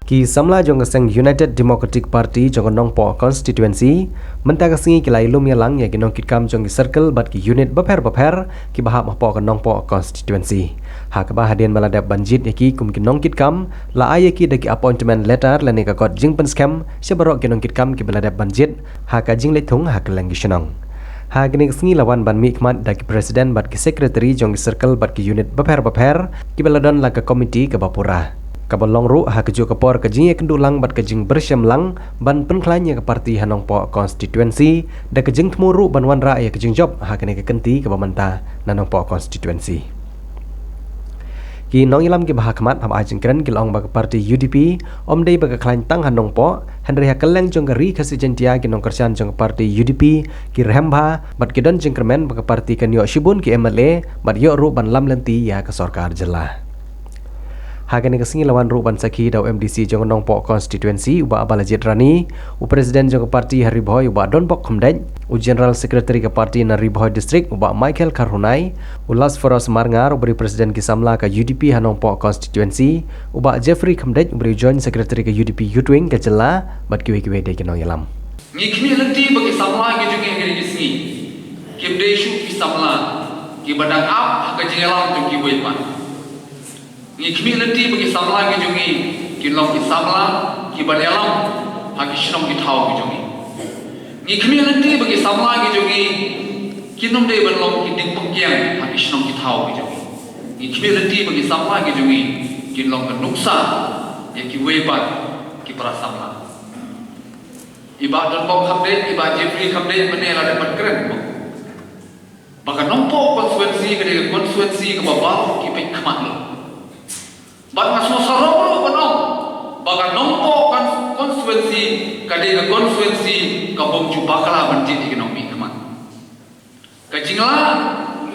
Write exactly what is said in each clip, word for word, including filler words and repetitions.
Ki samla jong ka seng United Democratic Party jong ka Nongpoh Constituency mynta ka sngi ki la ïalum ïalang ïa ki nongkitkam jong ki circle bad ki unit bapher bapher kiba hap hapoh ka Nongpoh Constituency, ha kaba hadien ba la dep ban jied ïa ki kum ki nongkitkam, la ai ïa ki da ki appointment letter lane ka kot jingpynskhem sha baroh ki nongkitkam kiba la dep ban jied ha ka jingleit thung ha kylleng ki shnong. Ha kane ka sngi la wan ban mihkhmat da ki president bad ki secretary jong ki circle bad ki unit bapher bapher kiba la don la ka komiti kaba pura, kaba long ruh ha kajuh ka por ka jingïakynduh lang bad ka jingpyrshang lang ban pynkhlaiñ ïa ka party ha Nongpoh Constituency da ka jingthmu ruh ban wanrah ïa ka jingjop ha kane ka kynti kaba mynta na Nongpoh Constituency. Ki nongïalam kiba ha khmat haba ai jingkren ki la ong ba ka party U D P ym dei ba ka khlaiñ tang ha Nongpoh, hynrei ha kylleng jong ka ri Khasi Jaintia ki nongkyrshan jong ka party U D P ki rhem bha bad ki don jingkyrmen ba ka party kan ïoh shibun ki M L A bad ïoh ruh ban lam lynti ïa ka sorkar jylla. Ha kane ka sngi la wan ruh ban sakhi da u M D C jong ka Nongpoh Constituency u Bah Balajied Rani, u president jong ka party ha Ri Bhoi u Bah Donbok Khymdeit, u general secretary ka party na Ri Bhoi District u Bah Michael Kharhunai, u Lasphorus Marngar uba dei president ki samla ka U D P ha Nongpoh Constituency, u Bah Jeffrey Khymdeit uba dei joint secretary ka U D P Youth Wing ka jylla bad kiwei kiwei de ki nongïalam. Ngi khmih lynti ba ki samla ki jong ngi ha kine ki sngi kim dei shuh ki samla kiba dang ap ha ka jingïalam jong kiwei pat. Ngi khmih lynti ba ki samla ki jong ngi kin long ki samla kiban ïalam ha ki shnong ki thaw ki jong ngi. Ngi khmih lynti ba ki samla ki jong ngi kin ym dei ban long ki dieng pynkiang ha ki shnong ki thaw ki jong ngi. Ngi khmih lynti ba ki samla ki jong ngi kin long ka nuksa ïa kiwei pat ki para samla. I Bah Donbok Khymdeit, i Bah Jeffrey Khymdeit mynne la dep ban kren ba ka Nongpoh constituency ka dei ka constituency kaba baroh ki peit khmat lut. Bad nga sngewsarong ruh ban ong ba ka Nongpoh con- constituency ka dei ka constituency ka bym ju bakla ban jied ïa ki nongmihkhmat. Ka jinglah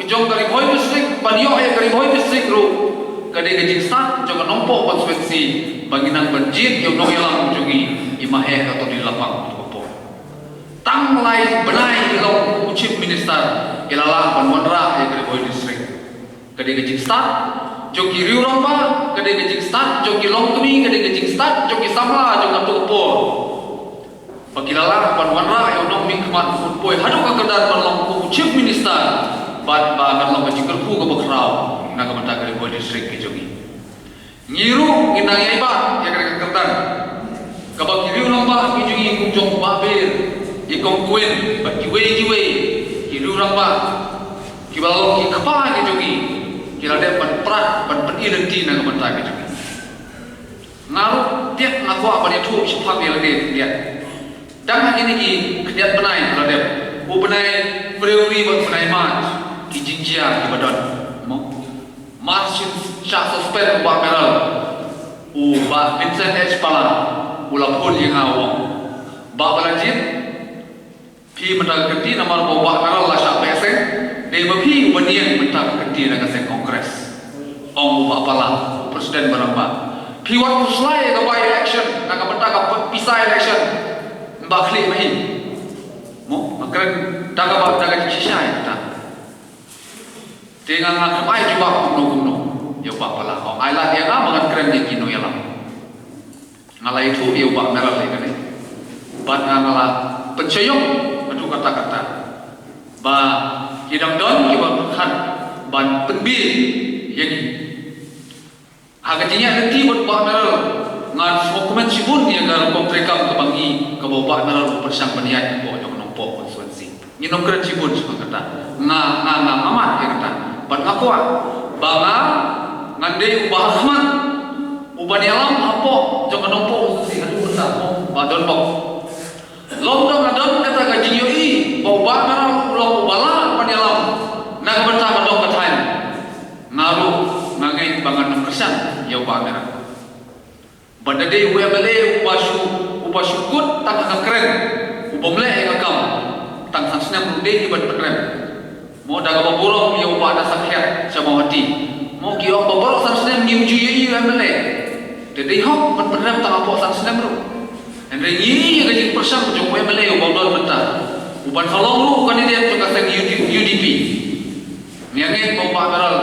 jong ka Ri Bhoi District ban ïoh ïa ka Ri Bhoi District ruh ka dei ka jingstad jong ka Nongpoh constituency ba ngi nang ban jied ïa u nongïalam jong ngi, i Maheh Katoddi Lapang, u Nongpoh. Tang lai bnai i long u Chief Minister i la lah ban wanrah ïa ka Ri Bhoi District. Ka dei ka jingstad jong ki riewrangbah, ka dei ka jingstad jong ki longkmie, ka dei ka jingstad jong ki samla jong katto ka por. Ba ki la lah ban wanrah ïa u nongmihkhmat u poi haduh ka kyrdan ban long u Chief Minister bad ba kan long ka jingkyrkhu kaba khraw na ka bynta ka Ri Bhoi District ka jong ngi. Ngi ruh ngi nang ïai bat ïa kane ka kyrdan kaba ki riewrangbah ki jong ngi kum jong u Bah Ber, i Kong Kwin bad kiwei kiwei ki riewrangbah kiba la long ki kpa ki jong ngi ki la dep ban prat ban pyni lynti na ka bynta ka jong ngi. Nga ruh tiak nga kwah ban ïathuh shaphang ïa lade khyndiat. Dang ha kine ki khyndiat bnai ba la dep, u bnai February bad u bnai March, ki jingjia kiba don, mo. March shin shah suspend u Bah Meral, u Bah Vincent H Pala u la phone ïa nga u ong, Bah Balajied, phi mynta ka kynti namar ba u Bah Meral la shah beh seng, dei ma phi uba nieng mynta ka kynti na ka seng Congress. Ong u Bah Pala, u president ba rangbah, phi wat khuslai ïa ka by election na ka bynta ka pisa election. Ba khlieh ma hi. Mo, ma kren da kaba da ka jingshisha ïa kata. Te nga nga khlem ai jubab kumno kumno ïa u Bah Pala. Ong ai lad ïa nga ba ngan kren ïa ki nongïalam. Nga la ïathuh ïa u Bah Meral ïa kane. Bad nga nga la pynshai ïong haduh katta katta ba ki dang don kiba pyrkhat ban pynbiej ïa ngi. Ha ka jingïaid lynti bad u Bah Meral, ngan sngewkmen shibun ïa ka rukom treikam kaba ngi, kaba u Bah Meral u pyrshang ban ïaid hapoh jong ka Nongpoh constituency. Ngin ym kren shibun shaphang kata. Nga, nga, nga amat ïa kata. Bad nga kwah ba nga ngan dei uba ha khmat uban ïalam hapoh jong ka Nongpoh constituency haduh mynta, Bah Donbok. Long dang nga don kata ka jingïohi ba u Bah Meral u long uba lah ban ïalam na ka bynta ka dong ka thaiñ. Nga ruh nga ngeit ba ngan ym kyrshan ïa u Bah Meral. Ba da dei u M L A uba shu, uba shu kut tang ha ka kren, ubym leh ïa ka kam tang san snem ruh dei ban pynrem. Mo da kaba burom ïa u Bah Nasangkhiat sha Mawhati. Mo ki ong ba baroh san snem ngi ju ïohi ïa u M L A. Te dei hok ban pynrem tang hapoh san snem ruh. Hynrei ngi ïohi ïa ka jingpyrshang jong u M L A uba don mynta, uban sa long ruh u candidate jong ka seng U D P. Ngi ngeit ba u Bah Meral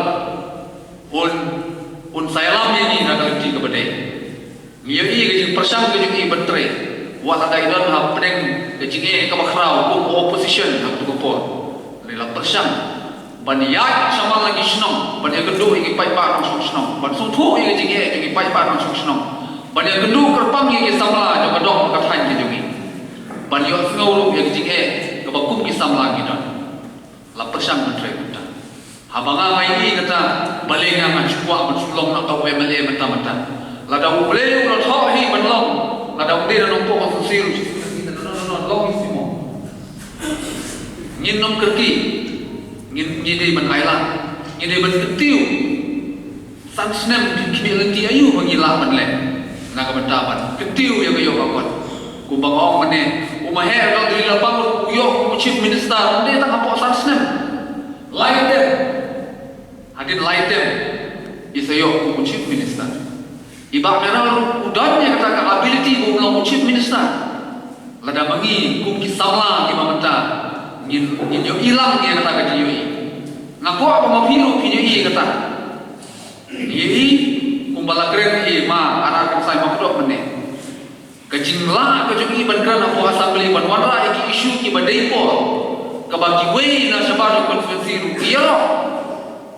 un, un sa ïalam ïa ngi na ka lynti kaba dei. Ngi ïohi ïa ka Pyrshang ka jong i ban trei wat lada i don hapdeng ka jingeh kaba khraw kum opposition ha kato ka por. Lei la pyrshang ban ïaid shaman la ki shnong, ban ïakynduh ïa ki paidbah nongshong shnong, ban sngewthuh ïa ka jingeh jong ki paidbah nongshong shnong, ban ïakynduh kyrpang ïa ki samla jong ka dong ka thaiñ ka jong i, ban ïohsngew ruh ïa ka jingeh kaba kum ki samla ki don. La pyrshang ban trei kumta. Haba nga nga ïohi kata, balei nga ngan shu kwah ban shu long na uta u M L A mynta mynta. Lada U Blei u la thoh hi ban long, lada u dei na nongpoh constituency ruh, long hi simo. Ngin ym kyrkieh, ngin, ngi dei ban ailad, ngi dei ban kyntiew. San snem ki khmih lynti aïu ba ngi lah ban leh na ka bynta ban kyntiew ïa ka ïoh ka kot. Kumba nga ong mynne, u Mahathir u dang dei la bang ruh u ïoh kum u chief minister, u dei tang hapoh san snem. Lai term. Hadien lai term i sa ïoh kum u chief minister. I Bah Mayralng ruh u don ïa kata ka ability ba un long u chief minister. Lada ma ngi kum ki samla kiba mynta ngin, ngin ïohi lang ïa kata ka jingïohi. Nga kwah ba ma phi ruh phin ïohi ïa kata. Ïa i, kumba la kren i ma Arar Kynsan Mawkdok mynne. Ka jinglah ka jong i ban kren hapoh Assembly ban wanrah ïa ki issue kiba dei por, kaba kiwei na shabar jong constituency ruh ki ïaroh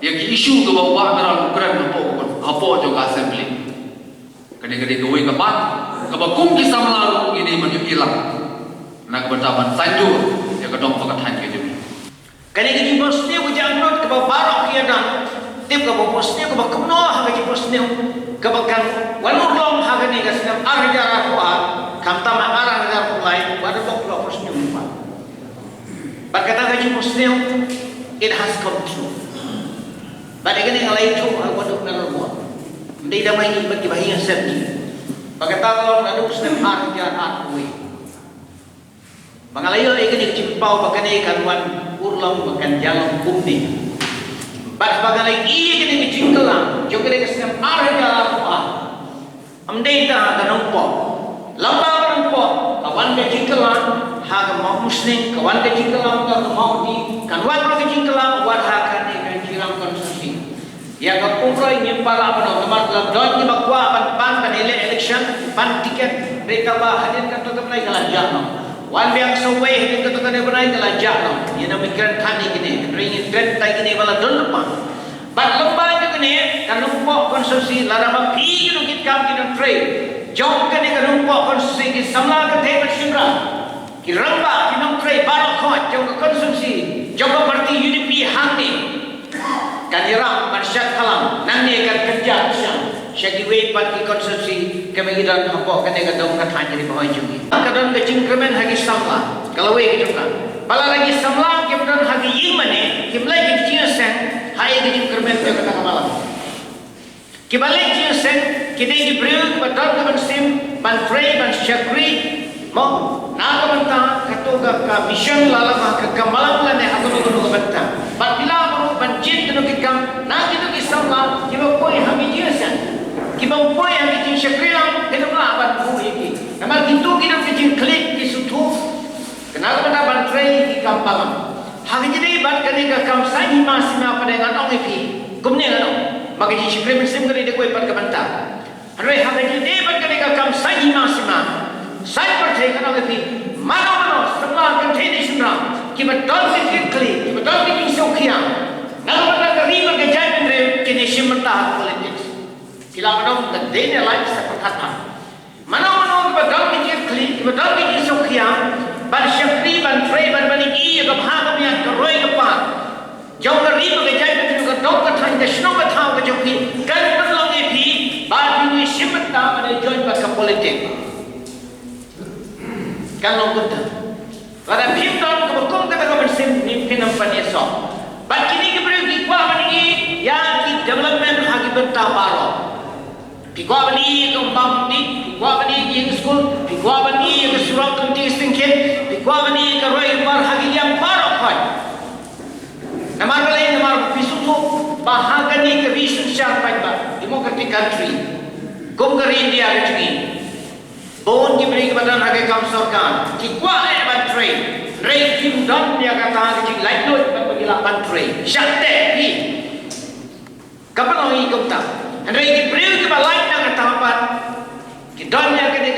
ïa ki issue kaba u Bah Mayralng u kren hapoh, hapoh jong ka Assembly. Kane ka dei kawei ka mat kaba kum ki samla ruh ngi dei ban ïohi lang na ka bynta ban saiñdur ïa ka dong bad ka thaiñ ka jong ngi. Kane ka jingphohsniew ka jingangnud kaba baroh ki ïa don. Tip kaba phohsniew kaba kumno ha ka jingphohsniew kaba kan wan urlong ha kane ka snem ar hajar arphew ar, khamtam ar hajar arphew lai, ba da bok kaba phohsniew lypa. Bad kata ka jingphohsniew, it has come true. Bad ïa kane nga la ïathuh ha ka dok na ka bok. Ym dei da ma i bad kiba ïeng sep ki. Bad kata ka long naduh ka snem ar hajar arphew wei. Ba nga la ïoh ïa kane ka jingpaw ba kane kan wan urlong ba kan ïalong kumne. Bad ba nga la ïoh ïa kane ka jingkylla jong kane ka snem ar hajar arphew ar. Ym dei tang ha ka Nongpoh. Lem bad ka Nongpoh ka wan ka jingkylla, ha ka Mawmusneng ka wan ka jingkylla, ha ka Mawhati kan wan ruh ka jingkylla, wat ha kane ka Jirang constituency. Ïa ka pynroi ngim pat lah ban ong namar la don kiba kwah ban pan ban ïaleh election, pan tiket, hynrei kaba hadien katto katne ka la jah noh. Wan biang sawei hadien katto katne bnai ka la jah noh. Ïa na mi kren than ïa kine, hynrei ngi kren tang kine ba la don lypa. Bad lem bad jong kine ka Nongpoh constituency lada ma phi ki nongkitkam ki nongtrei jong kane ka Nongpoh constituency ki samla kynthei bad shynrang. Ki rangbah ki nongtrei baroh khoit jong ka constituency jong ka party U D P hangne. Kan ïarap ban shad khalam nangne kan kynja kyrshan sha kiwei pat ki constituency kiba ngi don hapoh kane ka dong ka thaiñ Ri Bhoi jong ngi. Ka don ka jingkyrmen ha ki samla ka lawei ka jong ka. Ba lada ki samla kim don ha ki ïing mane kim leh ki jingïaseng ha ïa ka jingkyrmen jong kata ka balang. Kiba leh jingïaseng ki dei ki briew kiba don ka mynsiem ban trei ban shakri mo na ka bynta kato ka, ka mission la la ka, ka balang lane ha kano kano ka bynta. Bad ki lah ruh ban jied kano ki kam na kito ki samla kiba poi ha ki jingïaseng, kiba poi ha ki jingshakri lang, kim lah ban buh ïa ki. Namar kito ki don ki jingkhlaiñ ki sngewthuh. Kane ka bynta ban trei ki kam balang. Ha ka jingdei bad kane ka kam saiñ hima sima pat ngan ong ïa phi kumne ngan ong, ma ka jingshakri mynsiem ka dei da kawei pat ka bynta. Hynrei ha ka jingdei bad kane ka kam saiñ hima sima, saiñ pyrthei ngan ong ïa phi, mano mano samla kynthei ne shynrang kiba don ka jingkylli, kiba don ka jingsngewkhia na ka bynta ka ri bad ka jaitbynriew, kine shim bynta ha ka politics. Phi lah ban ong ka dei ne lait sa pyrkhat bha. Mano mano kiba don ka jingkylli, kiba don ka jingsngewkhia ban shakri, ban trei, ban, ban ïohi ïa ka bha ka miat, ka roi ka par jong ka ri bad ka jaitbynriew, ka dong ka thaiñ, ka shnong ka thaw ka jong phi, kan pynlong ïa phi ba phin ïashim bynta ban ïajoin bad ka politik. Kan long kumta. Lada phim don kaba kum kata ka mynsiem, ngim, phin ym pan ïasoh. Bad kine ki briew ki kwah ban ïohi ïa ki development ha ki bynta baroh. Phi kwah ban ïohi ïa ka bam dih, phi kwah ban ïohi ïa ka skul, phi kwah ban ïohi ïa ka surok, ka lynti ka syngkien, phi kwah ban ïohi ïa ka roi ka par ha ki liang baroh khoit. Namar balei? Namar phi sngewthuh ba ha kane ka ri synshar paidbah, democratic country kum ka ri India ka jong ngi, bun ki briew kiba don ha ka kam sorkar ki kwah eh ban trei, hynrei kim don ïa kata ka jinglaitluid ban ba ki lah ban trei. Shah teh phi. Ka pynlong ïa kumta. Hynrei ki briew kiba lait na kata pat ki don ïa kane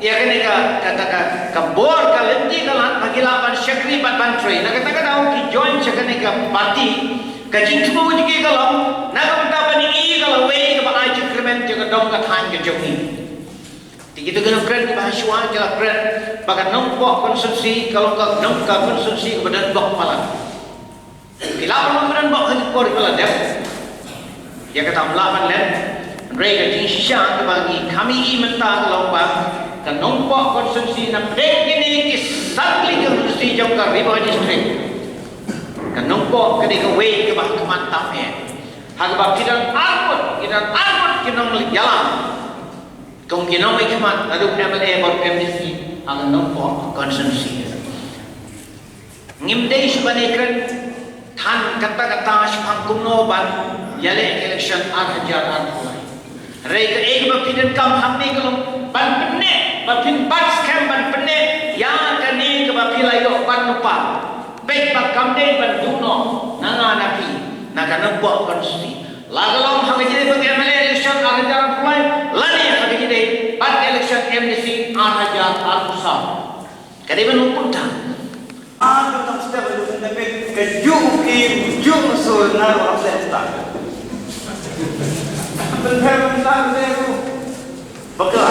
Ïa kane ka, ka, ka, ka bor ka lynti ka lad ba ki lah ban shakri bad ban trei. Na kata ka daw ki join sha kane ka party. Ka jingthmu jong ki ka long, na ka bynta ban ïohi ïa ka lawei kaba ai jingkyrmen jong ka dong ka thaiñ ka jong ngi. Te kito ki nongkren kiba ha shuwa ki la kren ba ka Nongpoh constituency ka long ka nong ka constituency kaba don bok palat. Ki lah ban long kaba don bok ha ki por kiba la dep. Ïa kata ym lah ban leh. Hynrei ka jingshisha kaba ngi kham ïohi mynta ka long ba ka Nongpoh constituency na pdeng kine ki san tylli ki constituency jong ka Ri Bhoi District, ka Nongpoh ka dei kawei kaba ha khmat tam eh. Ha kaba phi don arngut, phi don arngut ki nongïalam kum ki nongmihkhmat naduh M L A bad M D C ha ka Nongpoh constituency. Ngim dei shuh ban ïakren than katta katta shaphang kumno ban ïaleh election ar hajar arphew lai. Hynrei kaei kaba phi donkam hangne ka long ban pynneh, ba phin bat skhem ban pynneh ïa kane kaba phi la ïoh ban lypa. Peit ba kam dei ban duh noh na nga na phi na ka Nongpoh constituency. La ka long ha ka jingdei ban M L A election ar hajar arphew lai lane ha ka jingdei ban election M D C ar hajar arphew saw. Ka dei ban long kumta. Ah, tu tak step tu tak step ka ju ki ju so na ro ap step tak. Pynpher mynta mynta tu. Bakla.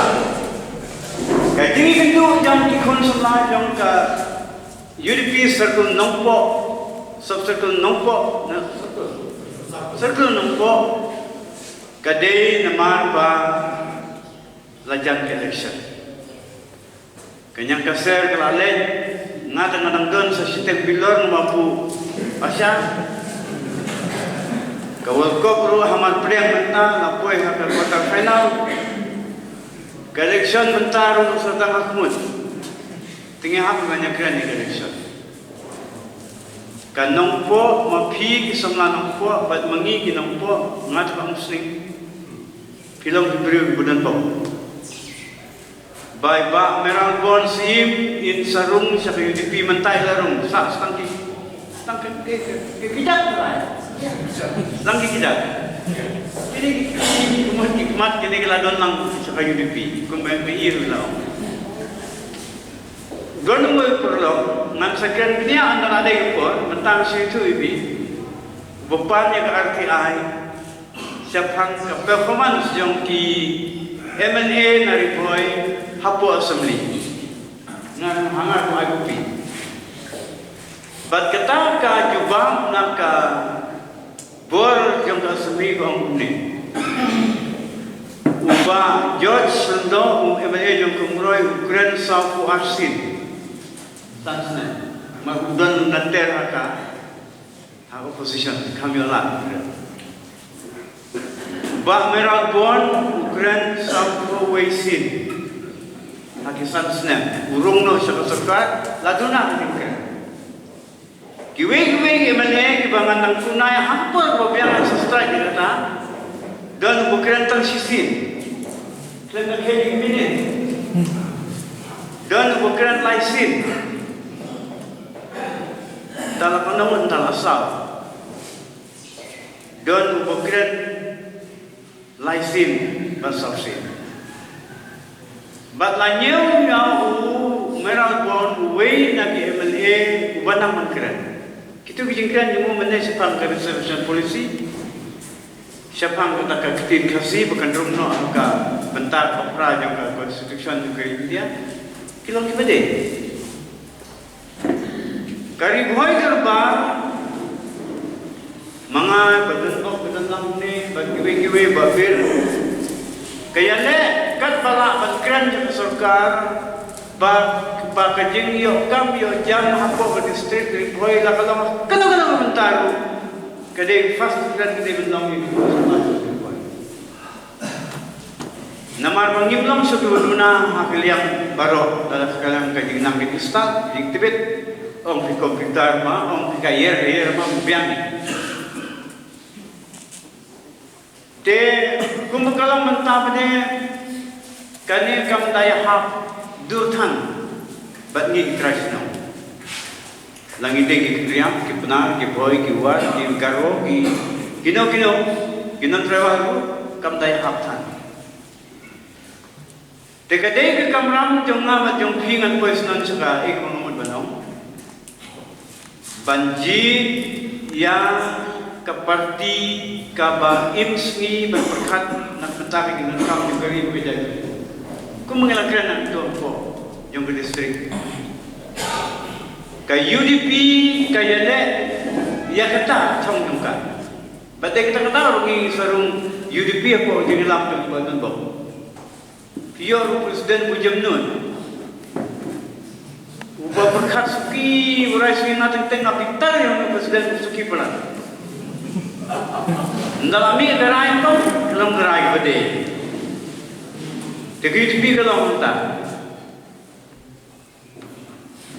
Ka jingïakynduh jong ki khun samla jong ka U D P Circle Nongpoh, Sub Circle Nongpoh, na, Circle Nongpoh, ka dei namar ba la jan ka election. Ka ñiang ka ser ka la leit, nga te nga dang don sa shiteng bilor nga ba pu. Asha. Ka World Cup ruh ha mar pdeng mynta, la poi ha ka quarter final. Ka election mynta ruh sa tang ha khmut. Te ngi hap ban ïakren ïa ka election. Ka Nongpoh, ma phi ki samla Nongpoh bad ma ngi ki Nongpoh, nga te ka ong sning. Phi long ki briew ki ba don bok. Bai Bah Mayralborn Syiem in sa rung sha ka U D P mynta i la rung, sa stang ki, stang ki, ki, ki, ki dak lai. Stang ki, ki dak. Kine ki, ki, ki, ki mat, ki mat, kine ki la don lang sha ka U D P. Kum ba, ba i ruh la ong. Don mo paralok, ngan sa kren bniah ynda la dei ka por, mynta nga shu ïathuh ïa phi. Ba pan ïa ka R T I shaphang ka performance jong ki M L A na Ri Bhoi hapoh Assembly. Ngan hanga ko ai copy. Bad kata ka jubab na ka bor jong ka Assembly ka ong kumne. U Bah George Lyngdoh, u M L A jong Umroi, u kren sawphew ar sien. San snem. Ma u don na ter ha ka, ha opposition, kham ïoh lad. Bah Mayralborn u kren sawphew wei sien ha ki san snem. U rung noh sha ka sorkar, la duna ha ki kren. Kiwei kiwei ki M L A kiba ngan nang pynai ha ka por ba biang ngan sa strike ïa kata. Don uba kren tang shisien. Kren da khie minit. Don uba kren lai sien. Da la pynong, da la saw. Don uba kren lai sien bad saw sien. Bad la ñiew ïa u Mayralborn uwei na ki M L A uba nang ban kren. Kito ki jingkren jong u mynne shaphang ka reservation policy. Shaphang kata ka ktien Khasi ba kan rung noh ha ka bynta ka phra jong ka constitution jong ka India. Ki long kiba dei. Ka Ri Bhoi Dorbar, ma nga, Bah Donbok, Bah Donlang ne, bad kiwei kiwei, Bah Bir. Ka ïaleh katba lah ban kren sha ka sorkar ba, ba ka jingïoh kam ïoh jam hapoh ka district Ri Bhoi la ka long kano kano ka bynta ruh. Ka dei first preference ka dei ban long ïa ka Ri Bhoi. Namar ba ngim long shuh kiba duna ha ka liang baroh, lada ka liang ka jingnang ka jingstad, jingtbit, ong phi computer ma, ong phi ka ïer, ïer ma, biang. Te kumba ka long mynta ba ne, kane kam da ïahap dur than bad ngi ki trai shnong. La ngi dei ki Khriam, ki Pnar, ki Bhoi, ki War, ki Garo, ki kino kino, ki non tribal ruh kam da ïahap than. Te ka dei ka kamram jong nga bad jong phi ngan poi snon sha ka, eh, kaba nga mut ban ong. Ban jied ïa ka parti kaba im sngi ban pyrkhat na ka bynta ka jingdonkam jong ka ri bad ka jaitbynriew. Kumba ngi la kren hangto hapoh jong ka district, ka U D P ka ïaleh ïa kata ka thong jong ka. Bad dei kata kata ruh ngi sa rung U D P hapoh jingïalam jong ka Donbok. Phi ïoh ruh president ba jemnud, uba pyrkhat suki, u rai suki, nga teng teng nga pyntar ïa u president suki palat. Ynda la mih ka rai ko, ka long ka rai ba dei. Te ka U D P ka long mynta.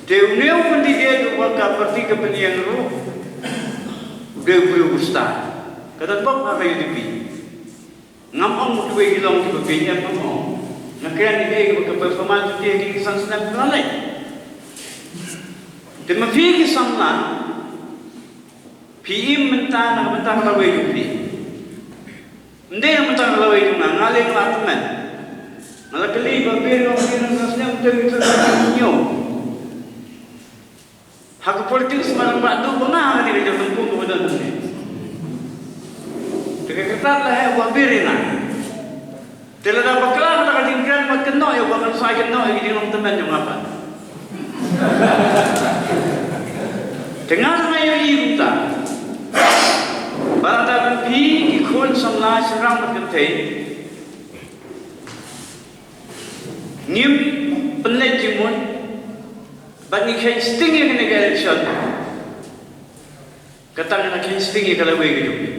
Te une u candidate uba ka parti ka pynïeng ruh u dei u briew u stad. Ka Donbok ha ka U D P. Ngam ong ba kiwei ki long kiba pynïeng, ngam ong. Nga kren ïa ka performance ki, ki san snem ki la leit. Te ma phi ki samla, phi im mynta na ka bynta ka lawei jong phi. Ym dei na ka bynta ka lawei jong nga, nga leh nga la tymmen. Nga la kylli ba phi ong phi na ka snem te phi tu na ñiew. Ha ka politics ma dang ba dei ba nga ha kane ka jingtymmen ba don hangne. Te ka kyrtad la heh ba phi ri na. Te lada bakla kata ka jingkren, wat kynnoh ïa u, ba kan sa kynnoh ïa ka jinglong tymmen jong nga pat. Te nga la ïohi kumta. Ba lada phi ki khun samla shynrang bad kynthei ngim pynleit jingmut bad ngi kheiñ sting ïa kane ka election, kata ngi la kheiñ sting ïa ka lawei ka jong ngi.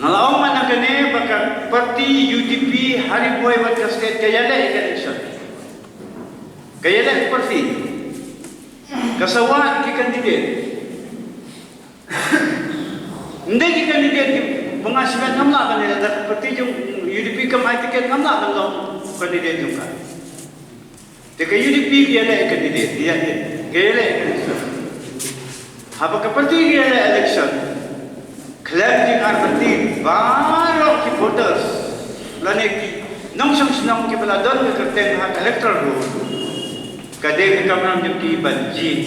Nga la ong ma na kane ba ka parti U D P ha Ri Bhoi bad ka state ka ïaleh ïa ka election. Ka ïaleh ka parti. Ka sa wad ki candidate. Ym dei ki candidate ki ba nga sngewthuh ngam lah ban ïaleh, da ka parti jong U D P kam ai ticket ngam lah ban long candidate jong ka. Te ka U D P ka ïaleh candidate, ka ïaleh, ka ïaleh election. Haba ka parti ka ïaleh election, khlem jingartatien baroh ki voters lane ki nongshong shnong kiba la don ka kyrteng ha ka electoral roll, ka dei ka kamram jong ki ban jied.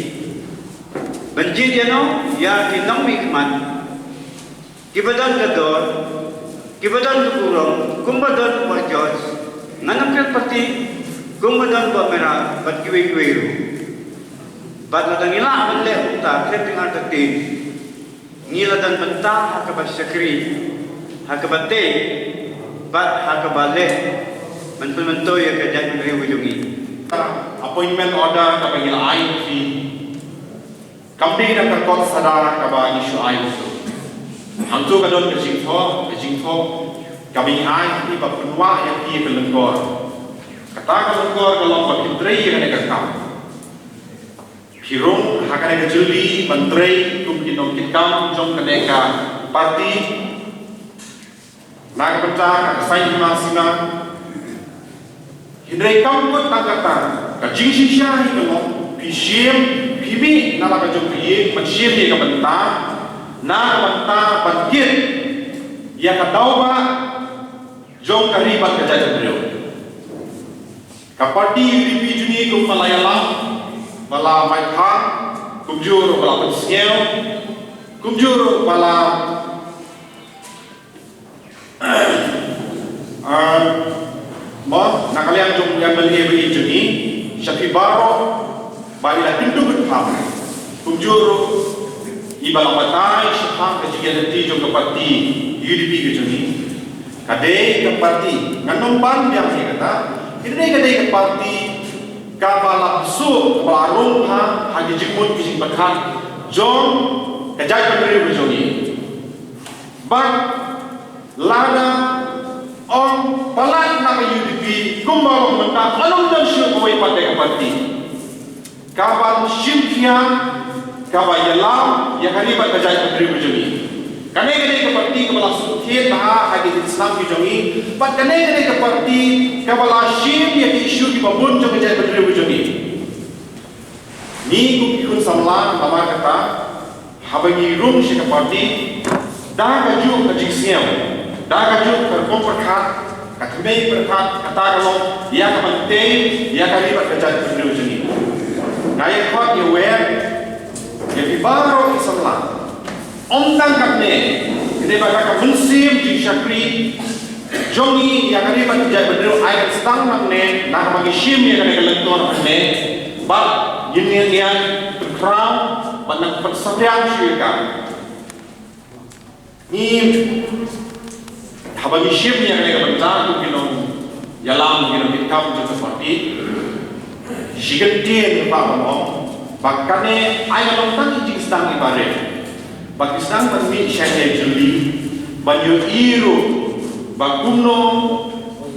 Ban jied ïano? Ïa ki nongmihkhmat kiba don ka dor, kiba don ka burom, kumba don u Bah George, ngan ym kren parti, kumba don u Bah Mera bad kiwei kiwei ruh. Bad lada ngi lah ban leh kumta, khlem jingartatien, ngi la don bynta ha kaba shakri, ha kaba tei bad ha kaba leh ban pynmyntoi ïa ka jaitbynriew ka jong ngi. Appointment order kaba ngi la ai ïa phi kam dei na ka kot sada kaba ngi shu ai ruh. Hangto ka don ka jingthoh, ka jingthoh kaba ngi ai ïa phi ba pynwah ïa phi ka lyngkor. Kata ka lyngkor ka long ba phin trei ïa kane ka kam. Phi rung ha kane ka jylli ban trei kum ki nongkitkam jong kane ka parti na ka bynta ka saiñ hima sima. Hynrei kam kut tang katta, ka jingshisha hi ka long phi shim, phi mih na la ka jong ka ïing ban shim ïa ka bynta, na ka bynta ban kit ïa ka daw ba jong ka ri bad ka jaitbynriew. Ka parti U D P jong ngi kumba la ïalam, ba la maithan, kumjuh ruh ba la pynsngew, kumjuh ruh ba la, ah, mo, na ka liang jong u M L A ba ïeit jong ngi, sha phi baroh ba i la kyntu kynpham, kumjuh ruh i ba la batai shaphang ka jingïaid lynti jong ka parti U D P ka jong ngi. Ka dei ka parti, ngan ym ban biang ïa kata, ka dei, ka dei ka parti kaba la pynsuh, kaba la rung ha, ha ki jingmut ki jingpyrkhat jong ka jaitbynriew ka jong ngi. Bad lada ong palat na ka U D P kumba ong mynta, ka long don shuh kawei pat de ka parti kaban shim khia, kaba ïalam ïa ka ri bad ka jaitbynriew ka jong ngi. Kane ka dei ka parti kaba la sngewthuh bha ha ki jingsnam ki jong ngi, bad kane ka dei ka parti kaba la shim ïa ki issue kiba bun jong ka jaitbynriew ka jong ngi. Ngi kum ki khun samla, namar kata haba ngi rung sha ka parti, da kajuh ka jingsngew, da kajuh ka rukom pyrkhat, Ka kmie pyrkhat kata ka long ïa ka ban tei ïa ka ri bad ka jaitbynriew jong ngi. Nga ïa khot ïa wer ïa phi baroh ki samla. Ym tang katne, kane ba ka mynsiem jingshakri jong ngi ïa ka ri bad ka jaitbynriew ai ka sdang nangne na kaba ngi shim ïa kane ka lyngkor hangne. Bad ngin ïa ïa pynkhraw bad nang pynsaphriang shuh ïa ka. Ngi haba ngi shim ïa kane ka bynta, ki nongïalam, ki nongmihkham jong ka party, shi kyntien ba ngi ong ba kane ai ka long tang ka jingsdang iba rit. Ba ki sdang ban mih shane jong ngi ban ïohi ruh ba kumno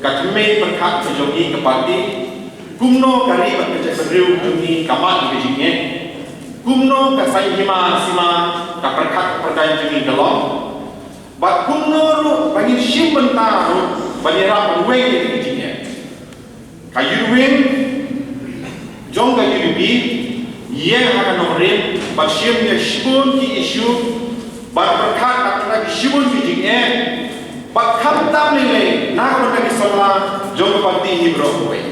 ka kmie pyrkhat ka jong ngi ka party, kumno ka ri bad ka jaitbynriew jong ngi ka mad ïa ka jingeh, kumno ka saiñ hima sima ka pyrkhat ka pyrdain jong ngi ka long, bad kumno ruh ba ngin shim bynta ruh ban ïarap ban weng ïa ka jingeh. Ka Youth Wing jong ka U D P ïeng ha ka nongrim bad shim ïa shibun ki issue bad pyrkhat na ka bynta ki shibun ki jingeh bad khamtam lei lei na ka bynta ki samla jong ka party hi baroh kawei.